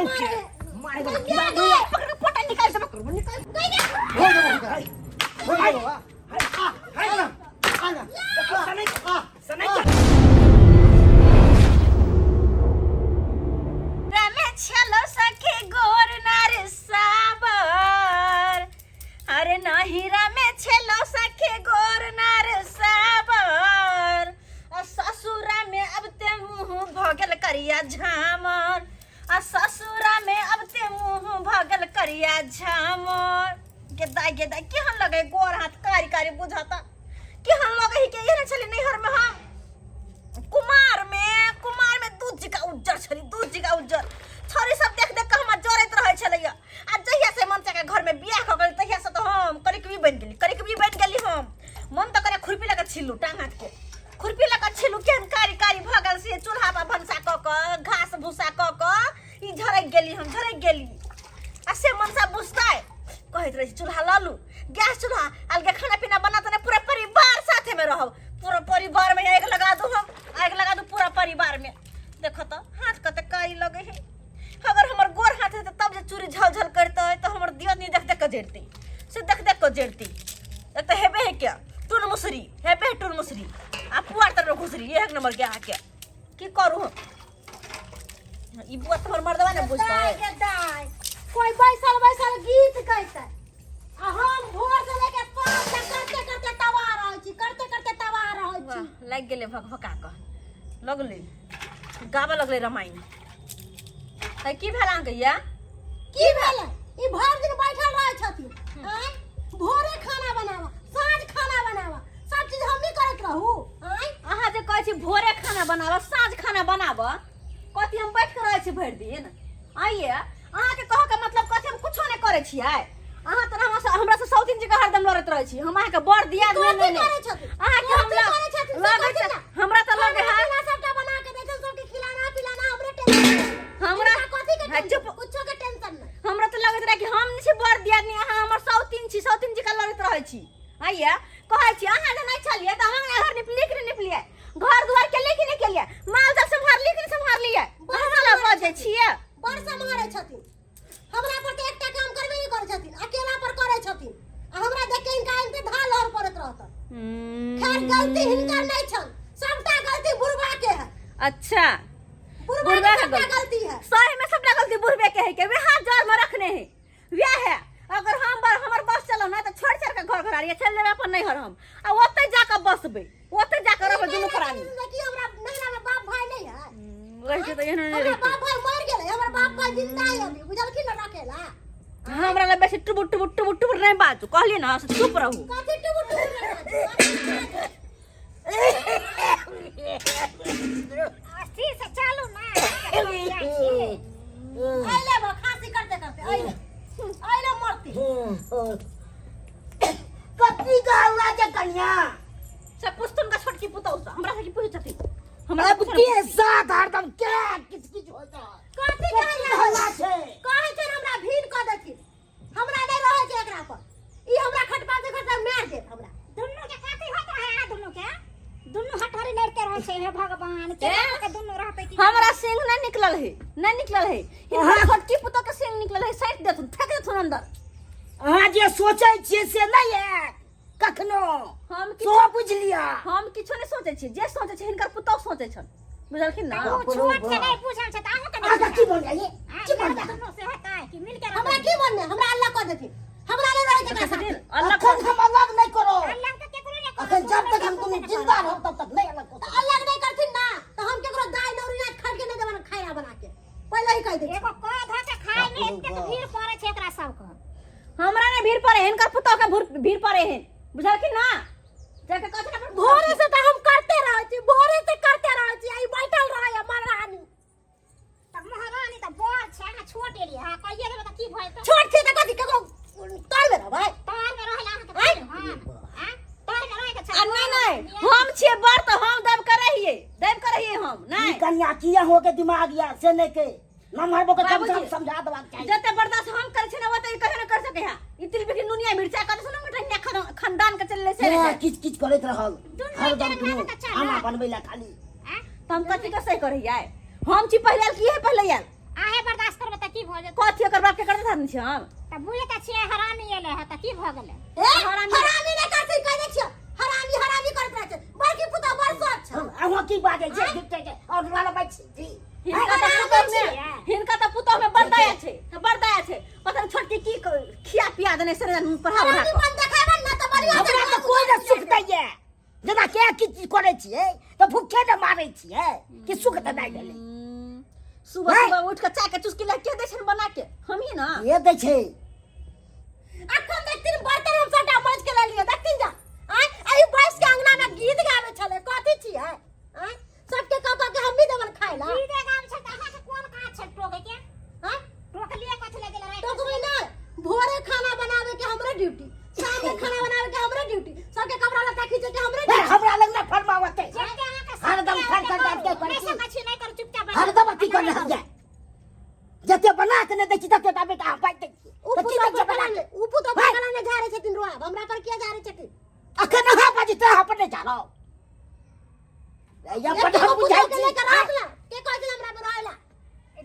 मारे मारे गया गया पकड़ के फोटा निकाल से पकड़ निकाल हो गया हो गया हाय आ ना सनई आ सनई रमे छलो सखी गोर नार साबर अरे नाही रमे छलो सखी गोर नार साबर आ ससुरा में अब ते मुंह भगल करिया झामर आ ससुरा में अब ते मुंह भगल करिया झामर गेदा गेदा केहन लगे गोर हाथ कारी कारी बुझाता केहन लगे ही के एहन छली नैहर में हम कुमार में कुमार में दूध जिका उज्जर छली दूध जिका उज्जर छोरी सब देख देख के हमरा जरैत रहै छलैया आ जहिया से मनचा के घर में बियाह भ गेल तहिया से तो हम करिकबी बनि गेली करिकबी बनि गेली हम मन तऽ करे खुरपी लऽ कऽ छिलू टांग हाथ के खुरपी लऽ कऽ छिलू केहन कारी कारी भऽ गेल से चूल्हा पर भनसा कऽ कऽ घास भूसा कऽ कऽ ई झरकि गेली हम झरकि गेली आ से मनसा बुझतै कहैत रहै छै चूल्हा लऽ लू गैस चूल्हा अलगे खाना पीना बना तो पूरा परिवार साथे में रहब पूरा परिवार में आग लगा दू हम आग लगा दू पूरा परिवार में देखो तो हाथ कते कारी लगे है अगर हमर गोर हाथ हेतै तब जे चूड़ी झल झल करतै तो हमर दियत नहीं देख देख के जड़ती से देख देख के जड़ती एक तो हेबे है क्या टून मुसरी हेबे है टून मुसरी आ पुआर तर में घुसरी एक नंबर के आके की करू हम ई बुआ तोहर मर्दवा ने बुझतै दाय के दाय कोई बैसल बैसल गीत गैतै आ हम भोर से लेके साँझ तक करते करते तबाह रहै छी करते करते तबाह रहै छी वाह लागि गेलै भक भका कऽ लगलै गाबऽ लगलै रामायण है की भेल अहाँके या की भेलै ई भरि दिन बैठल रहै छथिन आँय भोरे खाना बनावा साँझ खाना बनावा सब चीज हमही करैत रहू आँय अहाँ जे कहै छी भोरे खाना बनाबऽ साँझ खाना बनाबऽ कथी हम बैठ के रहै छी भरि दिन आइए अहाँके कहऽ के मतलब कथी हम कुछो नहि करै छियै अहाँ तऽ हमरा हमरा से सौतीन जी के हरदम लड़ैत रहै छी हम अहाँके बड़ दिया कथी नहि नहि करै छथिन? अहाँके कथी हमरा करै छथिन? से लगै कथी छै ना? हमरा तऽ लगे खाना है पीना सबटा बना के दै छथिन सबके खिलाना पिलाना हमरे टेंशन हमरा हिनका कथी के हाँ, टेंशन चुप। कुछो के टेंशन नहीं हमरा तऽ लगैत रहै कि हम नहि छी बड़ दियादनी अहाँ हमर सौतीन छी सौतीन जी के लड़ैत रहै छी आइए कहै छी अहाँ जे नहि छलियै तऽ हम घर निपलियै कि नहि निपलियै घर दुआर केलियै कि नहि केलियै माल जाल सम्हारलियै कि नहि सम्हारलियै अहाँ हमरा बजै छियै बड़ सम्हारै छथिन हमरा पर तऽ एकटा काम करबे नहि करै छथिन अकेला पर करै छथिन आ हमरा देख के हिनका एनते धाल लहर पड़ैत रहतन खैर गलती हिनकर नहि छन सबटा गलती बुढ़वा के है अच्छा बुढ़वा बुढ़वा के के सबटा गलती। गलती है सही में सबटा गलती बुढ़बे के है के वे हाथ जड़ में रखने है वएह है अगर हम बर हमर बस चलो ना तो छोड़ छाड़ के घर घर आरिया चल जेबै अपन नैहर हम आ ओतै जाके बसबै ओतै जाके रहबै दुनू प्राणी कि हमरा नैहरा में बाप भाई नहीं है रहिते तऽ एहन नहि हमरा रहिते बाप भाई मर गेलै हमर बाप भाई जिंदा है अभी बुझलखिन ना रखेला हमरा लग बेसी टुबुर टुबुर टुबुर टुबुर नहि बाजू कहलियै ना से चुप रहू कथी टुबुर टुबुर नहि अस्थिर से चलू ना अइले बा खांसी करते करते अइले अइले मरती कथी कहला जे कन्या से पुछथुन का छोटकी पुतहु से हमरा से की पूछै छथिन हमरा अब के साथ हरदम के किच किच होता कथी कथी कहला हल्ला छै कहै छै हमरा भीन कऽ देथिन हमरा नहि रहै छै एकरा पर ई हमरा खटपा से खटपा मार देत हमरा दुनू के कथी होत रहे आ दुनू के दुनू हटहरी लड़ते रहे छै हे भगवान के के दुनू रहते कि हमरा सिंह नहीं निकलल है नहीं निकलल है हिनकर छोटकी पुतहु के सिंह निकलल है साइड देथुन फेंक देथुन अंदर अहाँ जे सोचै छियै से नहि हैत कखनो हम सो किछु बुझि लिअ हम किछो नहि सोचै छी जे सोचै छै हिनकर पुतहु सोचै छन बुझलखिन ना ओ छोट छै नहि बुझल छै तऽ अहूँ के अहाँके की बोल रही की बोल रही दुनू से हेतै कि मिल के हमरा की बनने हमरा अल्लाह कऽ देथिन हमरा नहि रहै छै एकरा साथे। अल्लाह अखन हम अलग नहि करब अल्लाह के केकरो नहि अखन जब तक हम दुनू जिंदा रहब तब तक नहि अलग तऽ अलग नहि करथिन ना तऽ हम केकरो दाइ नौरी नाच खाड़ के नहि देबनि खाना बना के पहिले ही कहि दै छी एगो कह धऽ के खाय में एतेक भीड़ पड़ै छै एकरा सबके हमरा नहि भीड़ पड़े हिनकर पुतहु के भीड़ पड़े है बुझलखिन ना जाके कहथिन अपन भोरे से तऽ हम करते रहै छी भोरे से करते रहै छी आई बैठल रहै है महारानी तऽ महारानी तऽ बड़ छै अहाँ छोट एलियै अहाँ कहिए देबै तऽ की भऽ जेतै छोट छै तऽ कथी केकरो तर में रहबै तार में रहै लए अहाँके हँ आँ तार में रहै के छै आ नहीं नहीं हम छियै बड़ तऽ हम दब के रहियै दब के रहियै हम ई नहीं कन्या किया हो के दिमाग या से नहि के नमहर बो के कम से कम बाबूजी। समझा देबाक चाही जते बर्दाश्त हम करै छियै ना ओते ई कहियो नहि कर सकै है ई तिल बिखरी नुनिया मिर्चा कत सुनो मिठनिया खानदान के चलले से हे, किच किच करैत रहल दुनू हरदम एक दुनू जगह तऽ चल। खाना बनबै ला खाली आँ तऽ हम कथी के सही करैयै हम छी पहिले आयल की है पहिले आयल आहे बर्दाश्त करबै तऽ तऽ की भऽ जेतै? कथी एकर बाप के करते थान छी हम? तऽ बुझै तऽ छियै हरामी एलै हँ तऽ की भऽ गेलै? ए, हरामी नहि करथिन, कहि दै छियौ। हरामी हरामी करैत रहै छै। बड़की पुतहु बड़ सच छौ। अहाँ की बाजै छियै झूठे के और लड़बै छी जी? हिनका तऽ पुतहु में, हिनका तऽ पुतहु में बड़ दया छै, बड़ दया छै। पता नहि छोटकी की खिया पिया देने से पढ़ा बढ़ा हरामी कऽ। मन देखेबन ना तऽ बढ़ियां से हमरा तऽ कोइ नहि सुख दैये। जेना के की चीज करै छियै तऽ भूखे ने मारै छियै कि सुख तऽ नहि भेलै। सुबह नहि। सुबह उठ के चाय के चुस्की लए के दै छै बना के? हम ही ना के दै छै? अखन देखथिन बर्तन हम सबटा माजि के लेलियै, देखथिन जा। आँय, एहि बैस के अंगना में गीत गाबै छलै, कथी छियै? आँय, सबके कह कह के हमही देबन खाय ला। गीते गाबै छै तऽ अहाँके कोन काज छै टोकै के? आँय? टोकलियै कथी लए गेलै राति? टोकबै नहि, भोरे खाना बनावे के हमरे ड्यूटी, शाम में खाना बनावे के हमरे ड्यूटी, सबके कपड़ा लत्ता खींचे के हमरे हे, ड्यूटी। हमरा लग ना फरमावते। जते अहाँके हरदम शक्ति खर है, खर ओते के करू। करै नहि छी। सकै छी नहि करू, चुपचाप बैठ हरदम अथी जाउ। कर रहल जाय। जते बना के नहि दै छी तते टा बेटा हम बाजि दै छी। उ तऽ की पुतोह दै छै पर बना केना के? नहि, उ पुतोह पर हे। केना नहि झाड़ै छथिन रुआब, हमरा पर किया झाड़ै छथिन? अखन अहाँ बाजै तऽ अहाँ पर नहि झाड़ब। या एक बड हम एगो बुझाइ पुतोह के छी। लेके रहत ना, के कहै छलै हमरा पर रहै ला?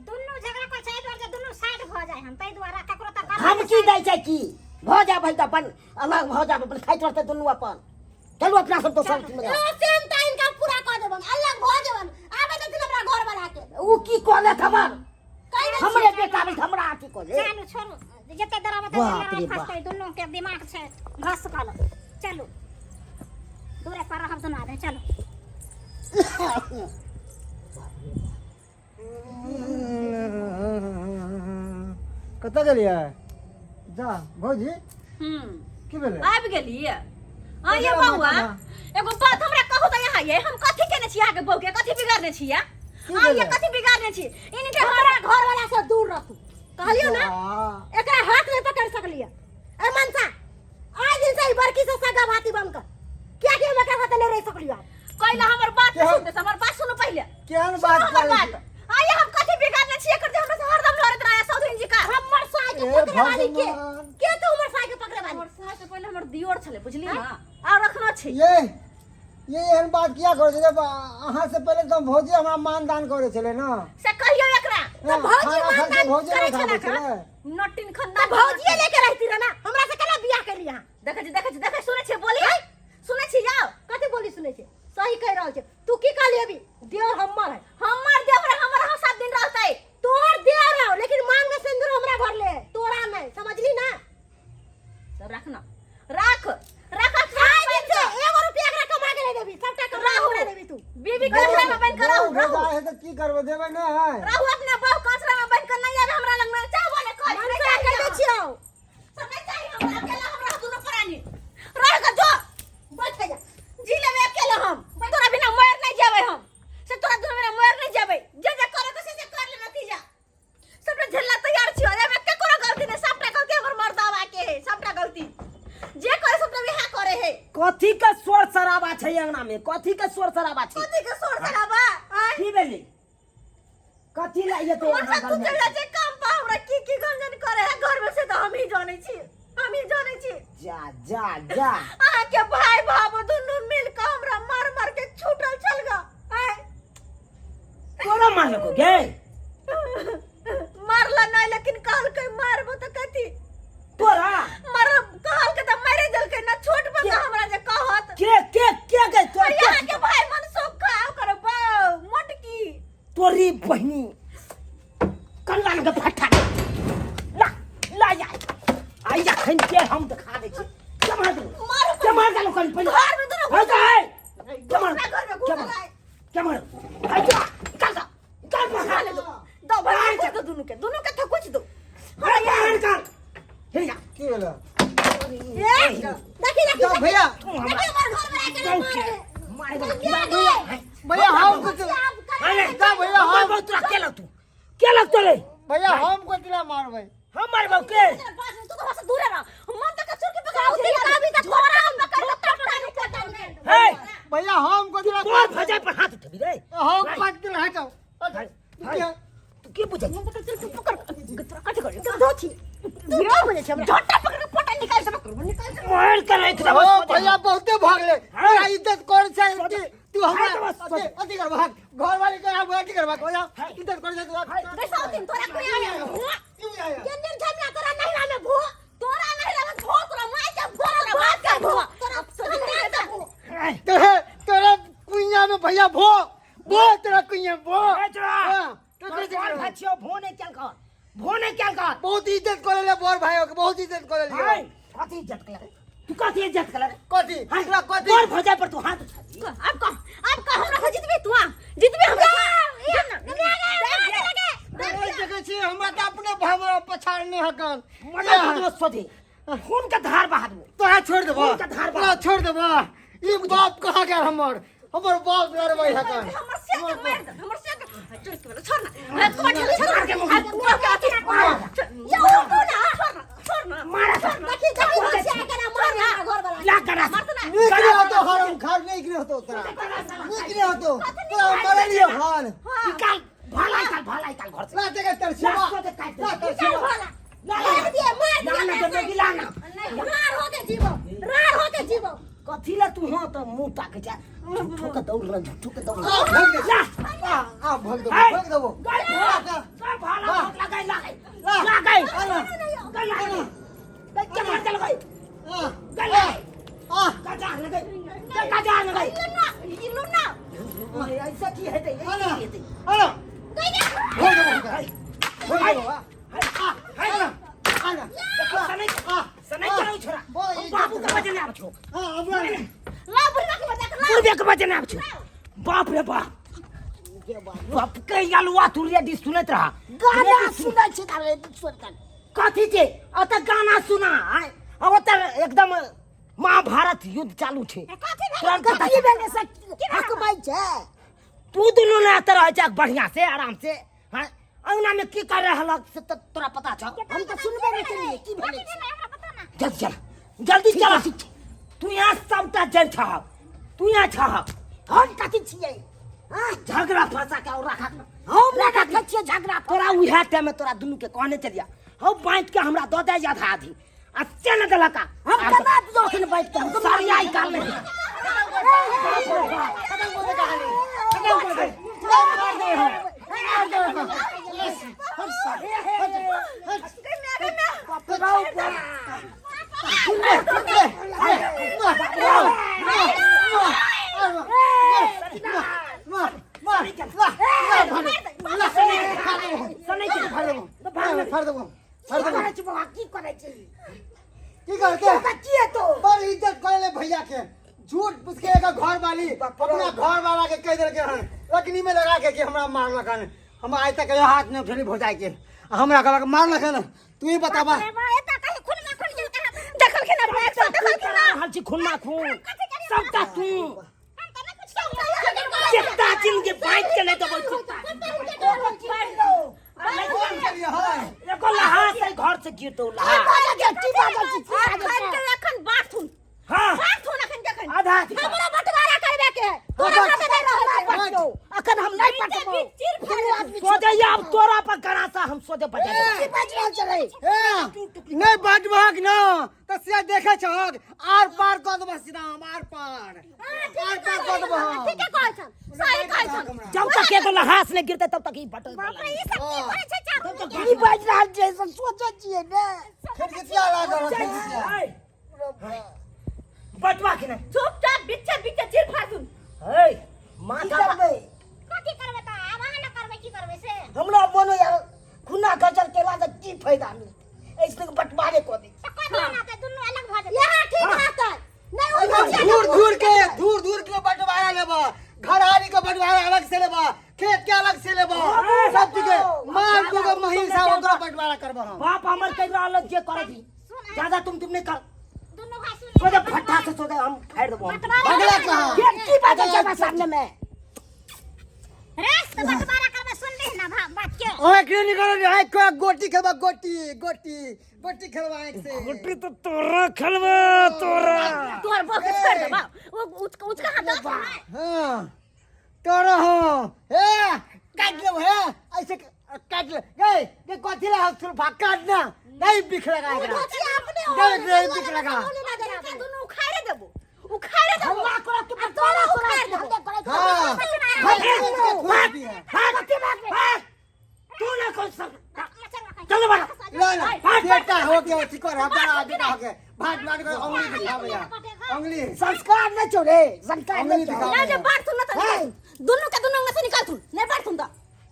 दुनू झगड़ा करै छै, एहि दुआरे जे दुनू साइड भऽ जाइ हन, ताहि दुआरे ककरो तऽ करबै। हम की दै छै की भऽ जाय भाई तऽ अपन अलग भऽ जाब, अपन खाइत रहतै दुनू अपन। चलू अपना सब दोसर अथी में जाउ। ए, सेम टाइम का पूरा कऽ देबन, अलग भऽ जेबन, आबे देथिन हमरा घर वाला के। उ की कहलक हमर? कहि दै हमरे बेटा भेल हमरा अथी कहले। चलू छोड़ू, जते डराबै तते बाप रे लड़ाइ बाप। फसतै, दुनू के दिमाग छै घस कल। चलू दूरे पर रहब दुनू आदमी, चलू। कतऽ गेलियै जा भौजी? की भेलै? आबि गेलियै। आ ये बौआ, एगो बात हमरा कहू तऽ यहाँ ये हम कथी केने छी अहाँके बहू के? कथी बिगाड़ने छी? आ ये भेलै? कथी बिगाड़ने छी इनके? हमरा घर वाला से दूर रहू कहलियौ ना। आ, एकरा हाथ नहीं पकड़ सकलियै। ए मनसा, आइ दिन से ई बड़की से सगा भाती बंद कर, कियाकि हम एकरा साथे नहीं रह सकलियै। कैला हमर बात केहन- सुनते? हमर बात सुनू पहिले। केहन सुनू बात हमर करै बात। छी? आ ये हम कथी बिगाड़ने छी एकर जे हमरा से हरदम लड़ैत रहै सौधरी जी का? हमर साय के ए पकड़े वाली के? भगवान। के तू हमर साय के पकड़े वाली? हमर सास से पहिले हमर दियोर छलै, बुझलियै ना? आर रखनो छै। ये एहन बात किया करै छै? जब अहाँ से पहिले तऽ भौजी हमरा मान दान करै छलै ना। से कहियो एकरा। हाँ, भौजी खाना मान खाइ छै, दान भौजी करै नहि खाबै छलै का? छलै। नटिन तऽ खंदा भौजिए लेके रहती रह ना, हमरा से केना बियाह केली अहाँ? देखै छी, देखै छी, देखै, सुनै छी बोली, सुनै छी जाओ। कथी बोली सुनै छै? सही कहि रहल छै। तू की कहली अभी? देवर हमर है। हमर देवर हमर हम 7 दिन रहतै। तोहर देवर हौ, लेकिन मांग में सिंदूर हमरा भरले है, तोरा नहीं, समझली ना? तो रख ना, रख रख। आइ दिन से एगो रुपया एकरा कमा के नहीं देबी, सबटा कमा राहु। हमरा देबी तू। बीबी के आसरा में बन कर रहू। रहू। भौजाइ है तऽ की करबै, देबै नहि है? रहू अपना बहू के आसरा में बन कर। नहीं आवे हमरा लग में, चाहो ने कह। मनसा, कहि दै छियौ। सब नहीं चाहिए हमरा, अकेला हमरा दुनू प्राणी रह के जो बैठ जा। जी लेबै अकेला हम। तोरा बिना मर नहीं जेबै हम से, तोरा दुनू बिना मर नहीं जेबै। जे जे करे के से से कर ले। नतीजा सबटा झेलना तैयार छियो। एमे केकरो गलती नहीं, सबटा गलती हमर मर्दावा के है। सबटा गलती जे करे सबटा बिहा करे है। कथी के शोर शराबा छै अंगना में? कथी के शोर शराबा छै? कथी के शोर शराबा? आँय? की भेलै? कथी ला एते हमर अहाँ साथ तू घर में? चल छै काम पा हमरा की की गंजन करे है घर में से तो हम ही जानै छी, हम ही जानै छी। जा जा जा। अहाँ के भाई भाबो दुनू मिल के हमरा मार मार के छूटल छल गा। आँय? तोरा मारलको गे? मारला नहीं, लेकिन कहलकै मारबो तऽ कथी तोरा मार कहलकै तऽ मारे देलकै ना। छोट बच्चा हमरा जे कहत। के के के गे तोरा? यहाँ के भाई मन सोखा ओकर बौ मोटकी। तोरी बहिनी कंगन के फट्टा ला ला या आई अखन के हम देखा दै छी। के मार देलौ? मारू। के मार देलौ कन पहिले? घर में दुनू हो जाए के मार। दूसरा घर में घुसल के मार है। के मार आई जा, निकाल जा, निकाल बाहर। दो दो भाई, कुछ दो दुनू के, दुनू के थकुच दो। अरे बाहर निकाल, हिल जा। की भेलै? ए, देखी देखी। जा भैया। तू हमरा देखी हमर घर में आके मारे। मारे भैया। भैया हम कुछ अरे जा भैया, हम हम तोरा के लग तू के लग तोरे? भैया हम कथी मारबै? हम मारबौ के? तू तो हमसे दूर रह। मन तक चुर के पकड़ दिन का भी तऽ थोड़ा हम पकड़ के टपटा नहीं पता। हे भैया हम कथी तोर भजाई पर हाथ उठेबी रे? हम कथी हटाओ। हाय। तू की बुझै छी? पकड़ तोरा कथि कर दो छी, तू की बोलै छी हमरा? झोटा पकड़ के फोटा निकाल सब, निकाल सब। मार के राखि देबौ। ओ भैया बहुते भऽ गेलै। हाँ। तोरा इज्जत कर छै कि तू हमरा हाय, तो बस- अथी अथी करबहक घर वाली के आब अथी करबहक हो जा इज्जत कर जा तू गई साउथिन तोरा कोई आया भू क्यों आया ये निर्धनिया तोरा नहिरा में भू तोरा नहिरा में भू तोरा माय के भू तोरा बाप के भू तोरा खानदान के भू तोरे तोरा कुइया में भैया भो भो तोरा कुइया में भो ए छोरा, हाँ, तो तोर कैसे बोल करबहक? भाई छियौ, भो नहीं केल कर भो नहीं केल कर बहुत इज्जत करे ले बोर भाई के बहुत इज्जत करे ले हाय, कथी इज्जत कलर तू कथी इज्जत कलर कथी हाय, तोरा कथी बोल भौजाई पर तू हाथ उठा दी। अब कह अब कह हमरा से जितबी तू आ जितबी हमरा नहीं देखै छी हमरा तऽ अपने भाव पछाड़ने हकन मजा तो दोस्त सोधे खून के धार बहा देबो तोरा छोड़ देबो खून के धार बहा तोरा छोड़ देबो ई बाप कहाँ गेल हमर हमर बाप लड़बै हकन हमर से के मार दे हमर से के छोड़ के बोला, छोड़ ना तू छोड़ छोड़ के मुँह। तू के अथी ये उठो ना छोड़ ना छोड़ ना मारा देखी देखी होशियार केना मार ना घर वाला ला करा नीक नहीं होतो हरम खार नीक नहीं होतो तोरा नीक नहीं होतो तोरा मरलियो हन निकाल भाला निकाल भाला निकाल घर से ला देखे तरसीबा ला, सोधे काट दे। ला तरसीबा भला मार दिए मार ना ना दिए देबो ला ना नहीं रार होके जीवो रार होके जीवो कथी ला तू हो तो मुंह ताके जा झूठो के दौड़ रहा झूठो के दौड़ आ भग दे ला आ आ भग देबो हाय। भग देबो गई ला, ला। गई भाला ला। भोग लगाई लगाई ला। लगाई आ ला। गई लगाई गई के मार चल गई आ गई लगाई आ गजा लगाई गई गजा लगाई ना ई लो ना ऐसा की है ते आ ना ऐसा की है ते आ ना भग देबो भग देबो आ हाय आ ना आ ना सनै आ सनै चलो छोरा बोल, हम बाबू के बजे ना छो हां हमरा ला बुढ़वा के बजा के ला बुढ़बे के बजे ना छो बाप रे बाप बाप के अलुआ तू रेडी सुनत रहा गाना सुनै छी तारे सुनतन कथी छै अत गाना सुना आय अब ओतऽ एकदम महाभारत युद्ध चालू छै तुरंत पता कथी भेलै से हकबै छै तू दुनू ने एतऽ रहै छै बढ़िया से आराम से हाँ अंगना में की कर रहल से तऽ तोरा पता छौ हम तऽ सुनबे नहि केलियै की भेलै से। जल्दी चल जल्दी चल तू यहाँ सबटा जल छह तू यहाँ छह हम कथी छियै हाँ? झगड़ा फंसा के और रखा हम नहि रखै छियै झगड़ा तोरा उएह टाइम में तोरा दुनू के कहने चलिया हौ बाँटि के हमरा दऽ दे आधा आधी आ से न देलक हम केना दियौ बाँटि के हम तऽ सारी आई काल नहीं खत्म कर दे कहानी खत्म कर दे मार दे हम मार दे हम हट हट हट की करै छी की करते की हेतौ बड़ इज्जत करे ले भैया के झूठ पूछ के एगो घर वाली अपना घर वाला के कह देलके हन लकनी में लगा के कि हमरा मारलक हन हम आइ तक कहियो हाथ नहीं उठेली भौजाई के आ हमरा कहलक मारलक हन तू ही बताबा देखलखिन अपना एक साथ देखलखिन ना रहल छी खूनमा खून सबटा तू चित्ता जिनके बाँटि के नहि देबौ चित्ता एको लहास एहि घर से गिरतौ लहास की बाजै छी की बाजै अखन के अखन बाथुन हाँ बाथुन अखन के अखन आधा अधिकार। हमरा बंटवारा करबे के है तोरा साथे नहि रहै के है। पटबौ अखन हम नहि पटबौ दुनू आदमी सोझे आब तोरा पर गरासा हम सोझे बजा देबौ की बाजि रहल छलै ए नहीं बाटबहक न तऽ से देखै छहक आर पार कऽ देबह सीधा हम आर पार आर पार कऽ देबह हम ठीके कहै छन सही कहै छन जब तक एगो लहास नहि गिरतै तब तक ई बटल बाप रे ई सब की करै छै चारू की बाजि रहल छै सब सोचै छियै ने खिड़किया लागल हँ, खिड़किया बटवा के नहि चुपचाप बिच्चे बिच्चे चीर फाड़ हे की माथा करबै कथी करबै तऽ आब अहाँ ने करबै की करबै से हमरा मोनो यार खुना गजल केला से की फायदा मिलतै ऐसे बंटवारे कऽ दै तऽ कऽ दियौ ने तऽ दुनू अलग भऽ जेतै यहाँ ठीक रहतै नहीं ओ भौजी दूर दूर के दूर दूर के बंटवारा लेबह घरहारी के बंटवारा अलग से लेबह खेत के अलग से लेबह सब चीज के माल दूगो महींस है ओकरा बंटवारा करबह हम बाप हमर कहि रहल जे करऽ दी ज्यादा तुम तुम नहीं कर दुनू भाई सुन सोझे फट्टा से सोझे हम फाड़ देबो हम। बगला कहाँ के की बाजै छै हमरा सामने में रे तऽ बंटवारा करबै सुन लिह ना बात के ओए क्यों निकल रहा है कोई गोटी खेलबा गोटी गोटी गोटी खेलबा आँख से गोटी तो तोरा खेलबा तोरा तोहर बह के छोड़ देबा ओ उचका उचका हाथ दो हाँ तोरा हो हे काट ले हे ऐसे काट ले गए ये कथी ला सुल्फा काट ना नहीं बिख लगा एकरा भौजी अपने नहीं नहीं बिख लगा दुनू उखाड़े देबो उखाड़े देबो। हल्ला करब कि आ तोरा उखाड़ देबो। हाँ भाग भाग भाग तू ना कोई सब चलो बड़ा ला ला बेटा हो गया चिकर है बड़ा बेटा हो गया भाट भाट कर उंगली दिखा भैया उंगली संस्कार नहीं छोड़े संस्कार उंगली नहीं दिखा छोड़े ना जे बांटथुन ना त निकाल दुनू के दुनू अंगना से निकालथुन नहीं बांटथुन त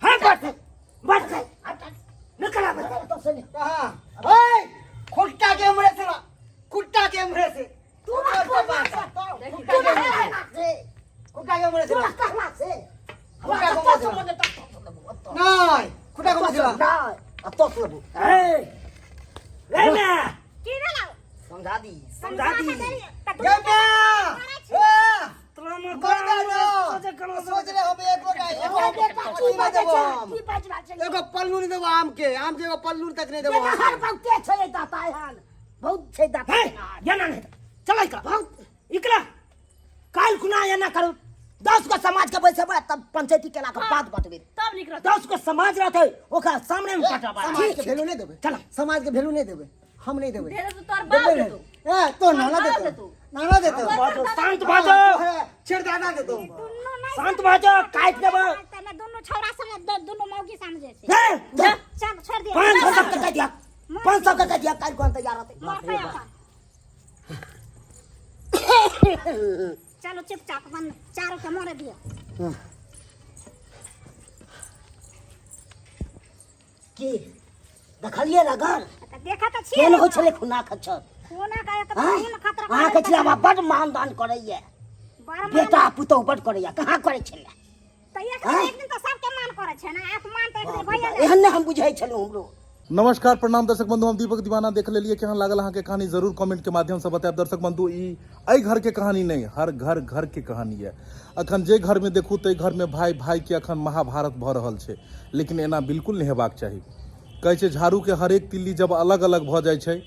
हाँ बैठ बैठ निकला बता तो से नहीं कहाँ ओए खुट्टा के उम्रे से ला खुट्टा के उम्रे से तू ना बोलना से खुट्टा के उम्रे से से खुट्टा के उम्रे से तू ला ना कहला से खुट्टा के उम्रे से ला नहीं खुट्टा के उम्रे से ला नहीं अब तो सुनबू ए रे ना की भेलौ समझा दी समझा दी गया ए तोरा मर गए सोच रहे हम एक गोटा एगो की अथी नहीं बाजै देबो छै हम की बाजै छै एगो पल्लू नहीं देबो आम के आम के एगो पल्लू तक नहीं देबो बेटा हर बहुते छै दाता एहन बहुत छै दाता हे ये ना नहीं चल इकला बहुत इकला काल खुना एना करू 10 गो समाज के बैसेबै तब पंचायती केला के बाद बटबै तब निकलत 10 गो समाज रहते ओकरा सामने में पटवा समाज के वैल्यू नहीं देबे चला। समाज के वैल्यू नहीं देबे हम नहीं देबे भेले तो तोर बाप देबे देतौ। नहीं। ए तो नाना बाप देतो देतौ। नाना देतो बाजो शांत बाजो छेड़ दादा देतो दुनू नहीं शांत बाजो काट देबो तने दुनू छौड़ा सब दुनू मौगी समझे छै हे जा। चल छोड़ दिया 500 के कह दिया 500 के कह दिया काल कोन तैयार रहते मरतै अपन चलो चुपचाप अपन चारों के मारे दियो की देखलिए ना घर तऽ देखा तऽ छियै केहन होइ छलै खुना खच्चर कोना का एक आँय? दिन खतरा अहाँके छलै हमरा बड मानदान करैया बड़ मान बेटा पुतहु बड करैया कहाँ करै छलै तऽ एक दिन आँय? एक दिन तऽ सबके मान करै छै ने अपमान तऽ एक दिन भइए जाइ एहन नहि हम बुझै छलहुँ हमरो नमस्कार प्रणाम दर्शक बंधु हम दीपक दीवाना देख लेलिए केहन लागल अहाँके कहानी जरूर कमेंट के माध्यम से बतायब दर्शक बंधु ई एहि घर के कहानी नहीं हर घर घर के कहानी है अखन जे घर में देखू ताहि घर में भाई भाई के अखन महाभारत भऽ रहल छै लेकिन एना बिल्कुल नहि हेबाक चाही कहै छै झाड़ू के हरेक तिल्ली जब अलग अलग भऽ जाइ छै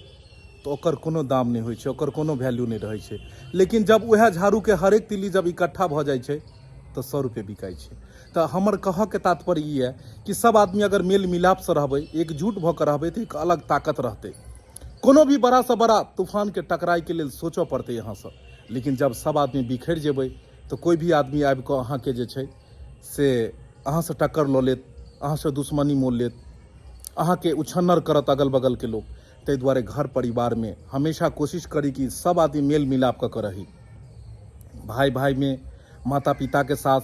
तऽ ओकर कोनो दाम नहि होइ छै ओकर कोनो वैल्यू नहि रहै छै लेकिन जब उएह झाड़ूके हरेक तिल्ली जब इकट्ठा भऽ जाइ छै तऽ सए रुपए बिकाइ छै तऽ हमर कहऽके तात्पर्य ई यऽ कि सब आदमी अगर मेल मिलापसँ रहबै एकजुट भऽ कऽ रहबै तऽ एक अलग ताकत रहतै कोनो भी बड़ासँ बड़ा तूफानके टकराइके लेल सोचऽ पड़तै अहाँसँ लेकिन जब सब आदमी बिखरि जेबै तऽ कोइ भी आदमी आबि कऽ अहाँके जे छै से अहाँसँ टक्कर लऽ लेत अहाँसँ दुश्मनी मोल लेत अहाँके उछन्नर करत अगल बगलके लोक ताहि दुआरे घर परिवारमे हमेशा कोशिश करी कि सब आदमी मेल मिलाप कऽ कऽ रही भाई भाईमे माता पिताके साथ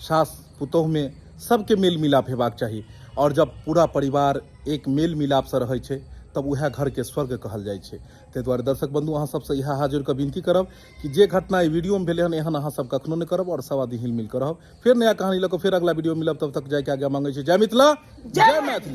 सास पुतोहुमे सबके मेल मिलाप हेबाक चाही आओर जब पूरा परिवार एक मेल मिलापसँ रहै छै तब उएह घरके स्वर्ग कहल जाइ छै ताहि दुआरे दर्शक बंधु अहाँ सबसँ इएह हाथ जोड़ि कऽ विनती करब कि जे घटना एहि वीडियोमे भेलै हन एहन अहाँ सब कखनो नहि करब आओर सब आदमी हिल मिल कऽ रहब फेर नया कहानी लऽ कऽ फेर अगला वीडियो मिलब तब तक जायके आज्ञा मांगै छी जय मिथिला जय मैथिली।